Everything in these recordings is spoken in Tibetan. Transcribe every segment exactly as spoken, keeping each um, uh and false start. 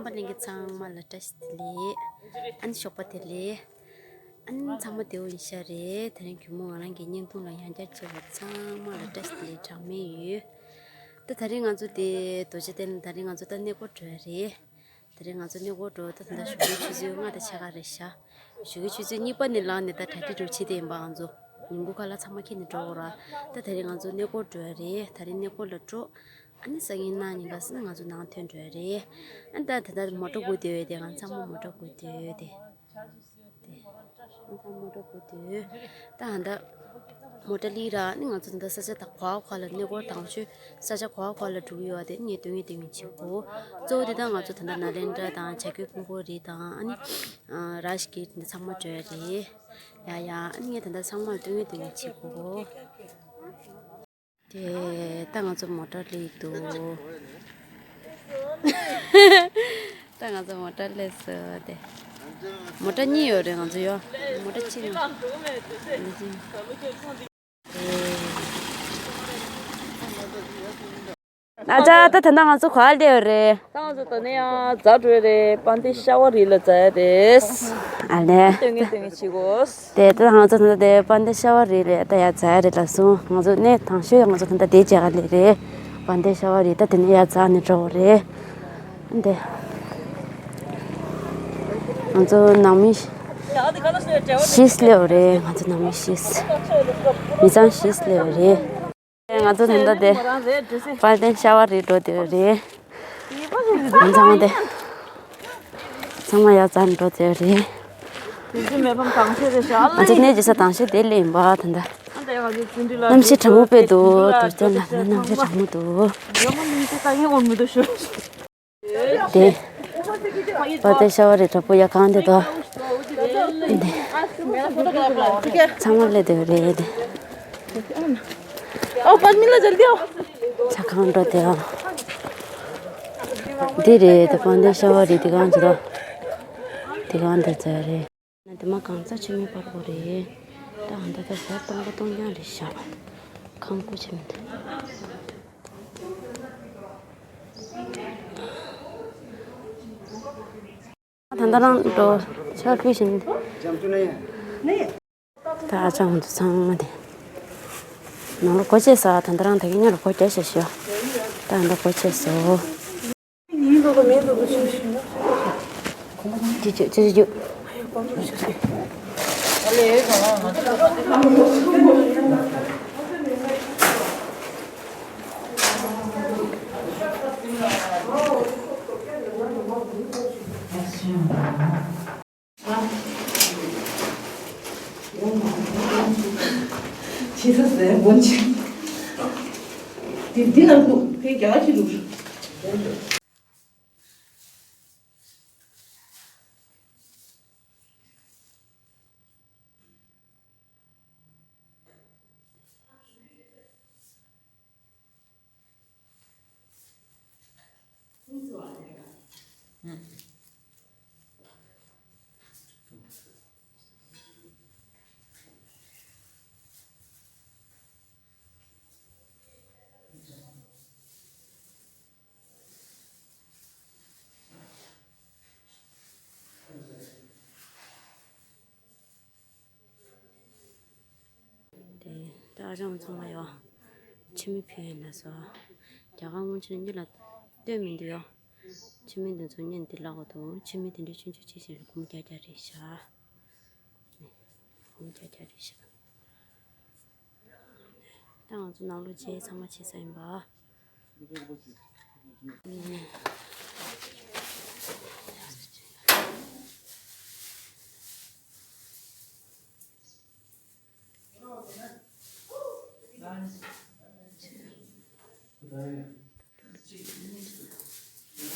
པ་ལྷན་རྒྱས་ཚང་མ་ལ་བཀྲ་ཤིས་བདེ་ལེགས། ཨ་ནི་ཞོགས་པ་བདེ་ལེགས། ཨ་ནི་ཚང་མ་བདེ་པོ་ཡིན་ཤག་རེད། དེ་རིང་གུས་མོ་ང་རང་གི་བརྙན་ཐུང་ལ་ཡང་བསྐྱར་མཇལ་བ་ཚང་མ་ལ་བཀྲ་ཤིས་བདེ་ལེགས་གྲངས་མེད་ཡོད། ད་དེ་རིང་ང་ཚོ་དེ་རྡོ་རྗེ་གདན་ལ་དེ་རིང་ང་ཚོ་ད་གནས་སྐོར་འགྲོ་ཡ་རེད། དེ་རིང་ང་ཚོ་གནས་སྐོར་འགྲོ་ད་ད་ལྟ་ཞོགས་ཀའི་ཆུ་ཚོད་ལྔ་དང་ཕྱེད་ཀ་རེད་ཤག་ཞོགས་ཀའི་ཆུ་ཚོད་གཉིས་པ་ནས་ལངས་ནས་ད་གྲ་སྒྲིག་འགྲོ་བྱེད་དེ་ཡིན་པ། ང་ཚོ་ཉིན་གུང་ཁ་ལག་ཚང་མ་འཁྱེར་ནས་འགྲོ་དགོས་ར། ད་དེ་རིང་ང་ཚོ་གནས་སྐོར་འགྲོ་ཡ་རེད། དེ་རིང་གནས་སྐོར་ལ་འགྲོ། ཨ་ནི་སང་ཉིན་གནངས་ཉིན་ག་ས་ནས་ང་ཚོ་ནང་ཐོན་འགྲོ་ཡ་རེད། ཨ་ནི་ད་ད་ལྟ་མོ་ཊ་སྒུག་བསྡད་ཡོད་དེ། ང་ཚང་མ་མོ་ཊ་སྒུག་བསྡད་ཡོད་དེ། དེ། ང་ཚང་མོ་ཊ་སྒུག་བསྡད་ཡོད། ད་ཧ་ད། མོ་ཊ་སླེབས་ར། ཨ་ནི་ང་ཚོ་ད་ལྟ་ས་ཆ་ད་གོ་བ་གོ་བ་ལ་གནས་སྐོར་དང་ཆུ་ས་ཆ་གོ་བ་གོ་བ་ལ་འགྲོ་གི་ཡོད་དེ། ངས་སྟོན་གི་སྟོན་གི་བྱེད་དགོས། གཙོ་བོ་དེ་ད་ང་ཚོ་ད་ལྟ་ནཱ་ལེནྡྲ་དང་བྱ་རྒོད་ཕུང་པོ་རི་དང་། ཨ་ནི་རཱཇ་གིར་འདི་ཚང་མ་འགྲོ་ཡ་རེད། ཡ་ཡ། ཨ་ནི་ངས་ད་ལྟ་ཚང་མ་ལ་སྟོན་གི་སྟོན་གི་བྱེད་དགོས། དེ་ད་ང་ཚོ་མོ་ཊ་སླེབས་འདུག་ད་ང་ཚོ་མོ་ཊ་སླེབས་སོང་། དེ་མོ་ཊ་གཉིས་ཡོད་རེད། ང་ཚོ་ཡོད་མོ་ཊ་གཅིག་ཡོད། ཨ་ཅག་ད་ད་ལྟ་ང་ཚོ་ག་པར་སླེབས་ཡོད་རེད། ད་ང་ཚོ་ད་ནས་ཡང་འཛེགས་འགྲོ་ཡ་རེད། དཔལ་ལྡན་ཤ་བ་རི་ལ་འཛེགས་ཡ་རེད། ཨ་ལས། སྟོན་གི་སྟོན་གི་བྱེད་དགོས། དེ་ལྟར་ང་ཚོ་ད་ལྟ་དེ་དཔལ་ལྡན་ཤ་བ་རི་ལ་ད་ཡར་འཛེགས་ཡ་རེད་ལབ་སོང་། ང་ཚོ་གནས་དང་ཤོས་ང་ཚོ་ད་ལྟ་དེ་མཇལ་ག་སླེབས་རེད། དཔལ་ལྡན་ཤ་བ་རི། ད་དེ་ནས་ཡར་འཛེགས་ནས་འགྲོ་དགོས་རེད། འདི། ང་ཚོ་ནང་མི་བཞི་སླེབས་རེད། ང་ཚོ་ནང་མི་བཞི། མི་ཚང་བཞི་སླེབས་རེད། ང་ཚོ་ད་ལྟ་དེ་དཔལ་ལྡན་ཤ་བ་རི་འགྲོ་བསྡད་རེད། ང་ཚང་མ་དེ། ཚང་མ་ཡར་འཛེགས་འགྲོ་བསྡད་རེད། དེ་ཚོ་མི་ཕམ་གང་ཚོད་རེད་ཤག་ང་ཚོ་གནས་མཇལ་ས་དང་ཤོས་དེ་སླེབས་ཡིན་པ། ད་ལྟ་གནམ་གཤིས་གྲང་མོ་དཔེ་འདུག་རྡོ་རྗེ་གདན་ལ་གནམ་གཤིས་གྲང་མོ་འདུག་དེ། དཔལ་ལྡན་ཤ་བ་རི་དྲག་པོ་ཡར་གང་དེ་དོ། དེ། ཚང་མ་སླེབས་བསྡད་རེད་དེ། ཨོ་པར་མི་ལ་ཇལ་དི་ཨོ། ཆ་གང་འགྲོ་དེ་ཨོ། འདི་རེད་དེ། དཔལ་ལྡན་ཤ་བ་རི་དེ་གང་ཅི་དོ། དེ་གང་དེ་ཚོ་རེད། དེ་མ་གང་ཚ་ཆུ་མིག་པར་པོ་རེད། ད་ཧ་ད་ད་ཟ་སྟོང་པ་སྟོང་རྐྱང་རེད་ཤག་ཁང་སྐུ་ཆེ་མི་འདུག་ད་ལྟ་རང་འགྲོ་ཆ་ཕུད་བཞིན། ད་ཨ་ཅག་ང་ཚོ་ཚང་མ་དེ་ནང་ལ་སྒོ་ཕྱེ་ས། ད་ལྟ་རང་ད་གིན་ཉོ་ལ་སྒོ་རྒྱག་ཤག་ཤག་ད་ལྟ་སྒོ་ཕྱེ་སོང་། ཅི་ཅི་ཅི་ཅི། ཆེ་ས་ཟེར་དགོན་ཆེ། དེ་འདི་ན་འདུག་དེ་རྒྱ་གར་ཆེ་འདུག་དེ་ད་ཨ་ཅག་ཚང་མ་ཡོད། ཕྱི་མི་ཕུལ་ཡིན་ལ་སོ། རྒྱ་གར་སྔོན་ཆད་གཉིད་ལ་སྟོན་མི་འདུག་ཡོད། ཕྱི་མི་འདི་ཚོ་གཉིད་འདི་ལ་གོ་དུ། ཕྱི་མི་དེ་འདྲའི་ཆུང་ཆུང་ཆེ་ཆེ་ལ་སྒོམ་རྒྱག་རྒྱག་རེད་ཤག་སྒོམ་རྒྱག་རྒྱག་རེད་ཤག་ད་ང་ཚོ་ནང་ལོགས་མཇལ་ཚང་མ་བྱེད་ས་ཡིན་པ།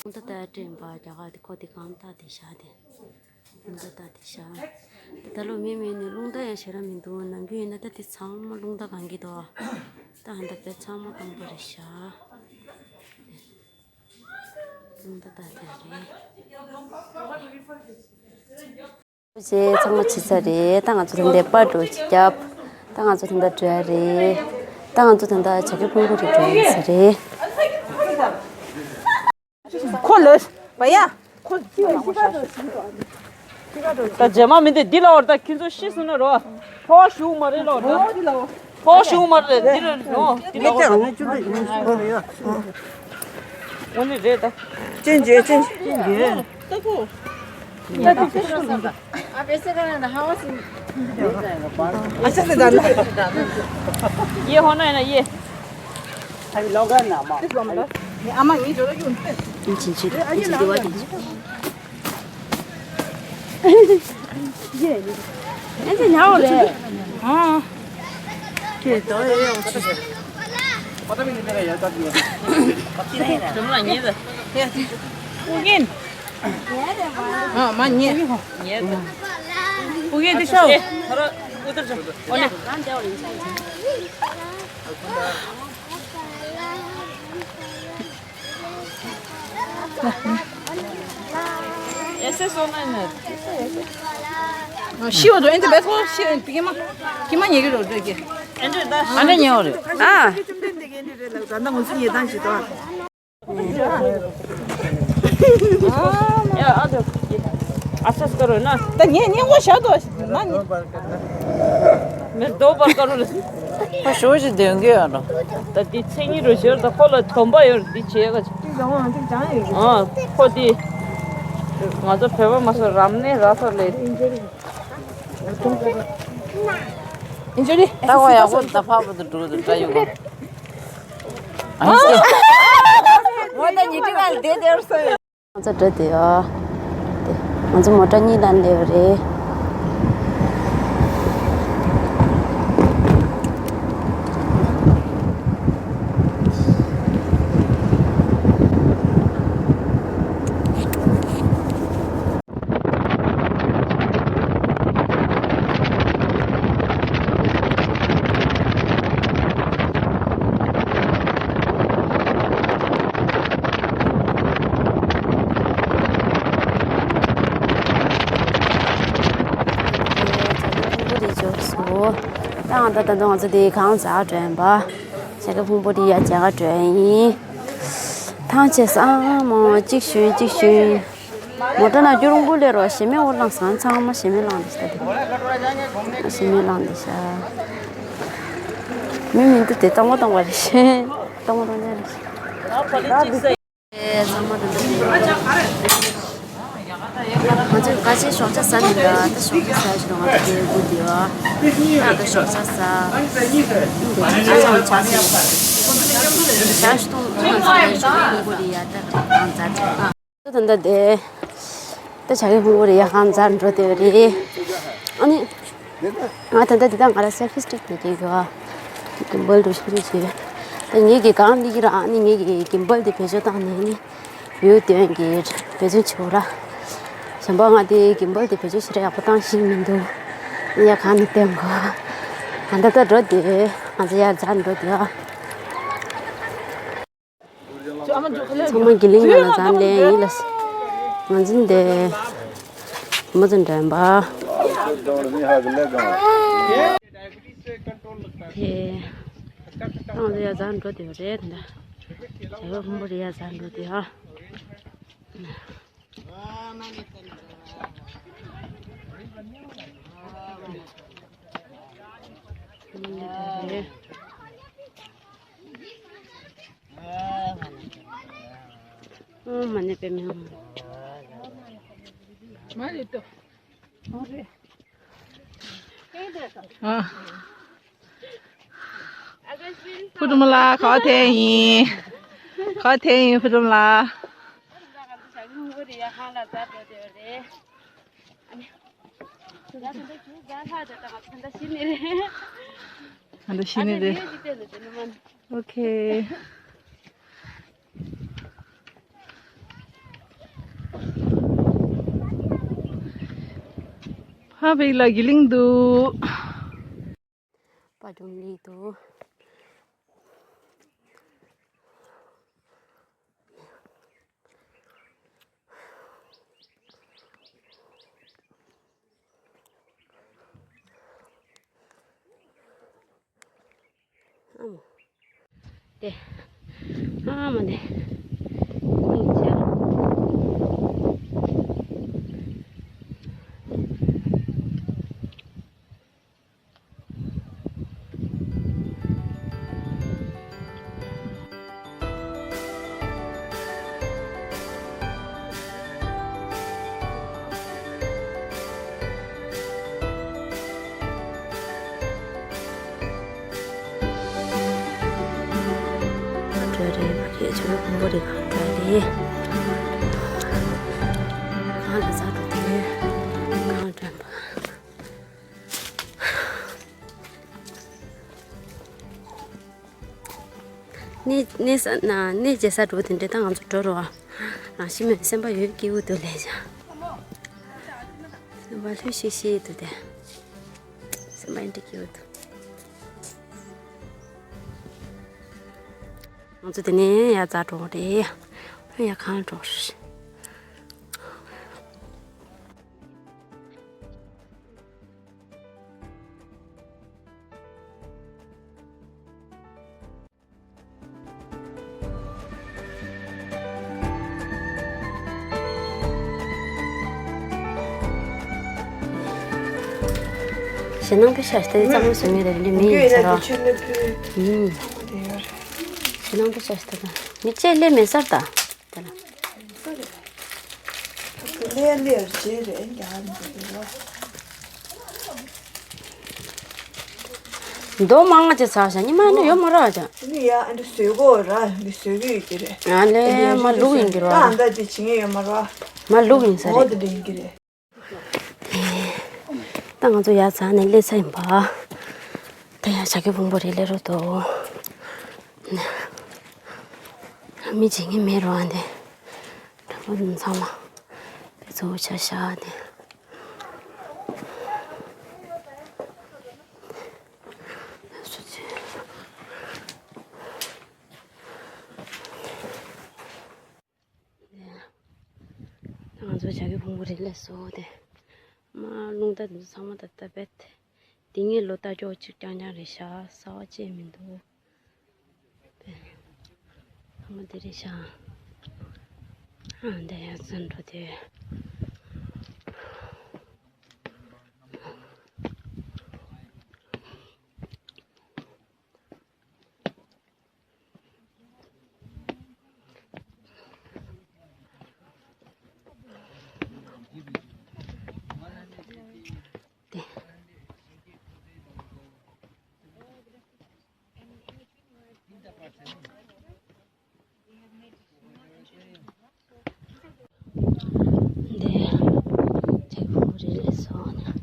རླུང་རྟ་ལྟ་སྤྲད་པ་རྒྱ་གར་དེ་ཁོ་དེ་གང་ལྟ་དེ་བཞག་དེ། རླུང་རྟ་ལྟ་དེ་བཞག་ད་ལོ་མེ་མེ་ནས་རླུང་རྟ་ཡང་ཞེ་དྲག་མི་འདུག་ནམ་རྒྱུན་ཡིན་ན་ད་དེ་ཚང་མ་རླུང་རྟ་གང་གི་འདུག་ད་ཧ་ད་དཔེ་ཚང་མ་སྟོང་པ་རེད་ཤག་རླུང་རྟ་ལྟ་དེ་རེད། ཅེས་ཚང་མ་ཕྱི་ཚར་རེད། ད་ང་ཚོ་ད་ལྟ་པར་འགྲོ་ཅིག་བརྒྱབ། ད་ང་ཚོ་ད་ལྟ་འགྲོ་ཡ་རེད། ད་ང་ཚོ་ད་ལྟ་བྱ་རྒོད་ཕུང་པོ་རི་འགྲོ་ཡ་ཡིན་ས་རེད། ཁོ་ལོས་བ་ཡ། ད་རྗེས་མ་མི་འདི་འདི་ལ་བར་ད་ཁྱེད་ཚོ་ཤི་སོང་ན་རོ། ཕོ་བ་ཞུགས་མ་རེད་ལོ་རོ། ཕོ་བ་ཞུགས་མ་རེད་འདི་ལ་རོ། འདི་ལ་བར། འོ་ནི་རེད་ད། ཅན་ཇེ་ཅན་ཇེ། ཨ་ཅག་ཟེར་ད་ལ། ཡེ་ཧོ་ན་ཡེ་ན་ཡེ། ཤི་བ་དང་ཨེ་འདྲ་བས་ཐོག་ཤི་བའི་ཀྱེ་མ་ཀྱེ་མ་ཉལ་གི་རོ་འདྲ་གི། ཨ་འདྲ་ཉལ་བ་རེད། ཨ། ཡ་ཨ་དོ། ཨ་ས་སྐར་རོ་ན། ད་ངས་སྙིང་པོ་བཞག་དོ་ན་ནི། མེ་རྡོ་པར་སྐར་རོ་ལ། ཁོ་ཞོ་ཞིག་འདོན་གི་ཡོད་ནོ། ད་འདི་མཚན་ཉིད་རུ་ཞོར་ད་ཁོ་ལ་སྡོམ་པ་ཡོད་འདི་བྱེད་ག་ཨ་ཁོ་འདི། ང་ཚོ་བོད་པ་མ་སོ་རམ་ནས་ར་ས་ལས། ཨིན་ཇོ་རི། ད་ཁོ་ཡག་པོ་ད་ཕག་པ་དུ་འགྲོ་དུ་འདྲ་ཡོད་གོ། ཨ་ནི་ངོ་ད་ཉི་ཁྲི་ཁ་ལ་བསྡད་བསྡད་རུ་སོང་ཡོད། ང་ཚོ་འགྲོ་དུས་ཡོད། དེ་ང་ཚོ་མོ་ཊ་གཉིས་ལ་སླེབས་པ་རེད། ད་ང་ད་ད་དུང་ང་ཚོ་དེ་གང་ཟག་སྒྲོན་པ། བྱ་དགའ་ཕུང་པོ་དེ་ཡ་བྱ་དགའ་སྒྲོན་ཡིན། ཐང་ཆད་སོང་མོ་གཅིག་ཞུན་གཅིག་ཞུན། མོ་ཊ་ནང་སྐྱུར་རུང་ཀུ་ལེ་རོ་ཞེ་མེ་འོ་ལངས་སང་ཚང་མ་ཞེ་མེ་ལངས་འདི་ཤ་དེ། ཞེ་མེ་ལངས་འདི་ཤ། མི་མི་འདུག་དེ་སྟོང་པ་སྟོང་པ་རེད་ཤེ། སྟོང་པ་སྟོང་པ་རེད་ཤེ། ཚང་མ་འདུག་འདུག་ང་ཚོས་ཁ་ཆེ་ཞོགས་ཇ་ཟ་ནས་འདྲ་ད་ཞོགས་ཇ་ཟ་ཞིག་དང་ང་ཚོ་དེ་དགུ་དེ་ཨ་ད་ཞོགས་ཇ་ཟ། ཨ་ཅག་ཆ་ཟ། ཞག་ཞིག་གཏོང་ང་ཚོ་དེ་ཞོགས་ཇ་ཁོང་ཁོ་རེ་ཡ་ད་གང་ཟ། ད་ལྟ་དེ། ད་བྱ་དགའི་ཕུང་པོ་རེད་ཡ་ཧང་ཛར་འགྲོ་དེ་རེད། ཨ་ནི། ང་ད་ལྟ་འདི་དག་ང་ར་སེལ་ཕི་སི་ཊིག་ནས་སྐྱེལ་གི་བ། གིམ་བལ་འགྲོ་ཤིང་རེ་བྱེད། ད་ངེད་ཀྱི་གང་འདི་གི་ར་ཨ་ནི་ངེད་ཀྱི་གིམ་བལ་དེ་བེད་སྤྱོད་བཏང་ནས་ནི། བིའུ་སྟོན་གྱི་བེད་སྤྱོད་བྱེད་ར། གཞན་པ་ང་དེ་གིམ་བལ་དེ་བེད་སྤྱོད་ཞེ་དྲག་ཡག་པོ་བཏང་ཤེས་མི་འདུག་ཡ་གང་ནས་བསྟན་གོ། ང་ད་ལྟ་འགྲོ་དེ། ང་ཚོ་ཡར་ཛར་འགྲོ་དེ་ཨ། ཚང་མ་གི་ལིང་ནང་ལ་འཛམ་གླིང་ཡིན་ལ། ང་འཛིན་ཏེ། མ་འཛིན་དྲན་པ། ཧེ། ང་ཚོ་ཡ་འཛམ་འགྲོ་དེ་རེད་ད། ཞེ་བ་ཕུང་པོ་རེད་ཡ་འཛམ་འགྲོ་དེ་ཧ། ཨོ་མ་ཎི་པདྨེ་ཧཱུྃ། མ་ཎི་ཏོ། ཨ། ཕུ་ཐུམ་ལ་ག་ཐེ་ཡིན། ག་ཐེ་ཡིན་ཕུ་ཐུམ་ལ། ང་ད་ཤི་ནི་རེད། ཨོ་ཁེ། ཕ་བིག་ལ་གི་ལིང་འདུག་པ་ཀྲུང་ལི་དུ། ཨ་མ། དེ། ཨ་མ་ནི། སྙིང་རྗེ། ཕུང་པོ་རི་གང་འདྲ་རེད། གང་ལ་ཟ་འགྲོ་དུས་གང་འདྲ་པ། གནས་གནས་ས་ན་གནས་མཇལ་ས་འགྲོ་དེ་འདྲ་ད་ང་ཚོ་འགྲོ་རོགས། རང་ཤི་མེད་སེམས་པ་ཡོད་སྐྱིད་པོ་འདུག་ལས་བྱ། སེམས་པ་ལྷོད་ཤིག་ཤིག་འདུག་དེ། སེམས་པ་ཡིན་འདྲ་སྐྱིད་པོ་འདུག་ང་ཚོ་དེ་ནས་ཡར་འཛེགས་འགྲོ་གི་རེད། ཡར་གང་འགྲོ་རེད། ཞེད་སྣང་དཔེ་ཤ་སྟེ་གཙང་མ་བཟོ་ངེས་རེད་འདི་མི་ཡིན་ཚ་རོ། ཞེད་སྣང་དཔེ་ཤ་སྟེ་མི་ཚེ་ལས་མེད་སར་ད། དེ་ལ། ལས་ལས་རྗེས་རེད་ཡ་འདི་རེད་ལ། མདོ་མང་ང་ཅི་ཚ་ཤ་ཉི་མ་འདི་ཡོད་མ་ར་ཅ། ནི་ཡ་ཨ་འདི་བཟོས་གོ་ར་འདི་བཟོས་གི་ཡོད་ཀྱི་རེད། ང་ལས་མ་ལུག་ཡིན་གྱི་ར། ད་ད་འདི་བྱེད་ངེས་ཡོད་མ་ར། མ་ལུག་ཡིན་ས་རེད། འོ་འདི་འདྲ་ཡིན་གྱི་རེད། ད་ང་ཚོ་ཡར་འཛེགས་ནས་སླེབས་ཚར་ཡིན་པ། ད་ཡར་བྱ་རྒོད་ཕུང་པོ་རི་སླེབས་རོགས་འདུག་མི་བྱེད་ངེས་མེད་རོགས་ཨ་འདི། དྲ་འབུ་ཚང་མ་དཔེ་གཙོ་བོ་ཆ་བཞག་ནས། ང་ཚོ་བྱ་རྒོད་ཕུང་པོ་རི་སླེབས་སོང་དེ། མ་རླུང་རྟ་འདི་ཚོ་ཚང་མ་ད་ལྟ་བེད། འདི་ངའི་ལོ་རྟ་ཅོག་གཅིག་རྐྱང་རྐྱང་རེད་ཤག་གསར་པ་ཅིག་མི་འདུག་ཚང་མ་འདི་རེད་ཤག་ཨ་འདི་ཡར་འཛེགས་འགྲོ་དུས། འདི་བྱ་རྒོད་ཕུང་པོ་རི་སླེབས་སོང་ནས།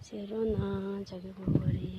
ཟེར་རོ་ན་བྱ་རྒོད་ཕུང་པོ་རི།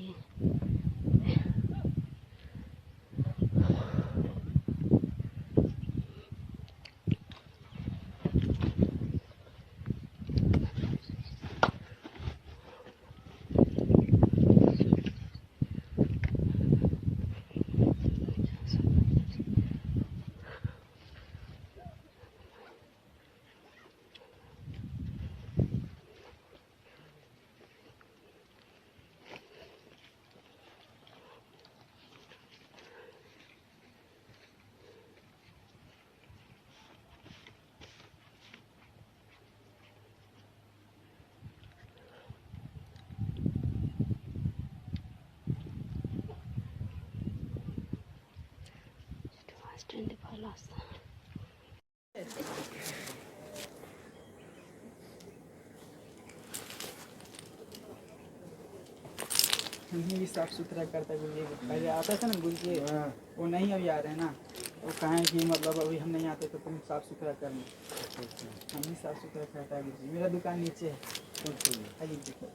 हम ही साफ सुथरा करता है गुरुजी। पहले आता था ना गुरुजी, हाँ। वो नहीं अभी आ रहे ना, वो कहा है कि मतलब अभी हम नहीं आते तो तुम साफ सुथरा कर लो। अच्छा, अच्छा। हम ही साफ सुथरा करता है गुरुजी। मेरा दुकान नीचे है। अच्छा, अच्छा। आइए देखो।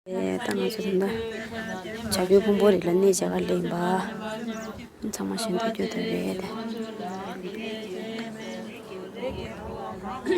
ཨེ། ད་ང་ཚོ་ད་ལྟ་བྱ་རྒོད་ཕུང་པོ་རི་ལ་གནས་མཇལ་ག་སླེབས་ཡིན་པ། ཚང་མ་ཞལ་འདོན་རྒྱུ་དེ་རེད། དེ་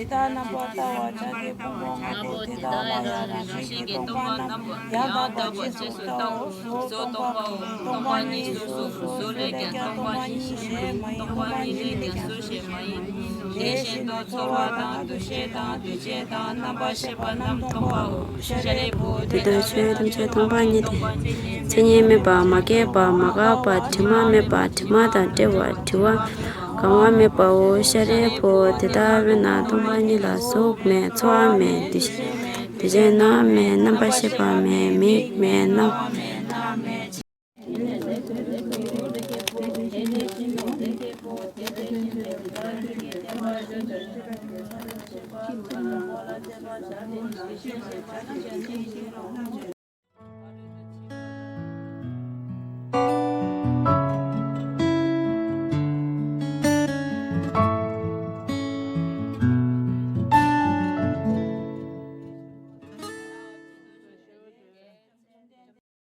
དག་རྣམ་པར་ལྟ་བར་བྱ་སྟེ། ཕུང་པོ་ལྔ་པོ་དེ་དག་ལ་ཡང་རང་བཞིན་གྱིས་སྟོང་པ་རྣམས་ཡང་དག་པར་རྗེས་སུ་ལྟའོ། གཟུགས་སྟོང་པའོ། སྟོང་པ་ཉིད་གཟུགས་སོ། གཟུགས་ལས་ཀྱང་སྟོང་པ་ཉིད་ཞེས་མ་ཡིན། སྟོང་པ་ཉིད་ལས་ཀྱང་གཟུགས་ཞེས་མ་ཡིན། དེ་བཞིན་དུ་ཚོར་བ་དང་། འདུ་ཤེས་དང་། འདུ་བྱེད་དང་། རྣམ་པར་ཤེས་པ་རྣམས་སྟོང་པའོ། ཤཱ་རིའི་བུ། དེ་ལྟར་ཆོས་ཐམས་ཅད་སྟོང་པ་ཉིད་དེ། མཚན་ཉིད་མེད་པ། མ་སྐྱེས་པ། མ་འགགས་པ། དྲི་མ་མེད་པ། དྲི་མ་དང་བྲལ་བ། དྲི་བ་གང་བ་མེད་པའོ། ཤཱ་རིའི་བུ། དེ་ལྟ་བས་ན་སྟོང་པ་ཉིད་ལ་གཟུགས་མེད། ཚོར་བ་མེད། འདུ་ཤེས་འདུ་བྱེད་རྣམས་མེད། རྣམ་པར་ཤེས་པ་མེད། མིག་མེད། རྣ་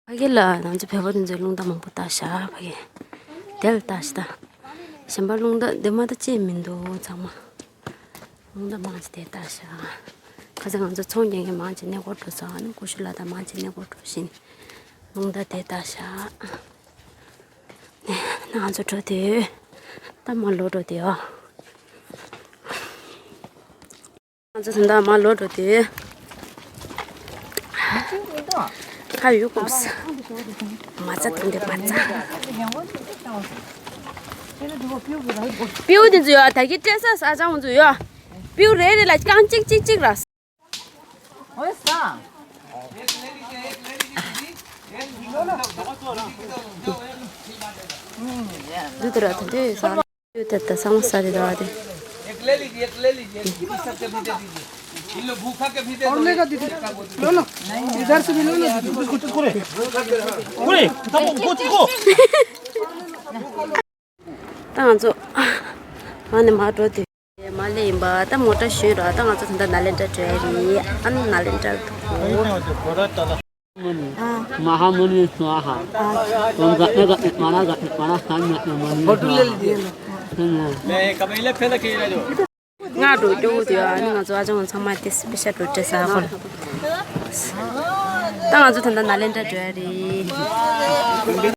ཕ་གི་ལ་ང་ཚོ་བོད་པ་དེ་ཚོས་རླུང་རྟ་མང་པོ་བཏགས་ཤག་ཕ་གི་དེ་ལ་བཏགས་ཤག་ད་གཞན་པ་རླུང་རྟ་འདི་མ་གཏོགས་ཅི་མི་འདུག་ཚང་མ། རླུང་རྟ་མང་ཆེ་དེ་བཏགས་ཤག་ཁ་སང་ང་ཚོ་ཚོང་རྒྱག་མཁན་མང་ཆེ་གནས་སྐོར་འགྲོ་སོང་། ཨ་ནི་ཀུ་ཤུ་ལ་དང་མང་ཆེ་གནས་སྐོར་འགྲོ་བཞིན། རླུང་རྟ་དེ་བཏགས་ཤག་ནས་ང་ཚོ་འགྲོ་དུས་ད་མར་ལོག་འགྲོ་དུས་ཨ། ང་ཚོ་ད་ལྟ་མར་ལོག་འགྲོ་དུས། ཁ་ཡུག་གུམས། མ་རྩ་དེ་འདྲ་མ་རྩ། སྤྲེའུ་དེ་ཚོ་ཡོད། ད་གིན་སྤྲད་ས་ས་ཅང་ཚོ་ཡོད། སྤྲེའུ་རེ་རེ་ལ་རྐང་གཅིག་གཅིག་གཅིག་ར། འོ་ས། འདི་ལྟར་ད་འདི་ས། ད་ད་སང་ས་དེ་ད་དེ། एक ले लीजिए, एक ले लीजिए, दीदी सबके भी दे दीजिए। इन लोग भूखा के भी दे दो। और लेगा दीदी, लो ना, इधर से भी लो ना दीदी। ད་ང་ཚོ་ཨ་ནི་མར་འགྲོ་དུས་མར་སླེབས་ཡིན་པ། ད་མོ་ཊ་ཞོན་ར། ད་ང་ཚོ་ད་ལྟ་ནཱ་ལེནྡྲ་འགྲོ་ཡ་རེད། ཨ་ནི་ནཱ་ལེནྡྲ་འགྲོ། महामुनि स्वाहा। ओम गणपति महाराज गणपति महाराज गणपति महाराज स्वाहा। फोटो ले लीजिए। ང་འགྲོ་སྐྱོ་བོ་དེ་ཨ་ནི་ང་ཚོ་ཨ་ཅང་ཚང་མ་དེ་སི་པེ་ཤལ་འགྲོ་སྤྲད་ས་ཧོ། ད་ང་ཚོ་ད་ལྟ་ནཱ་ལེནྡྲ་འགྲོ་ཡ་རེད།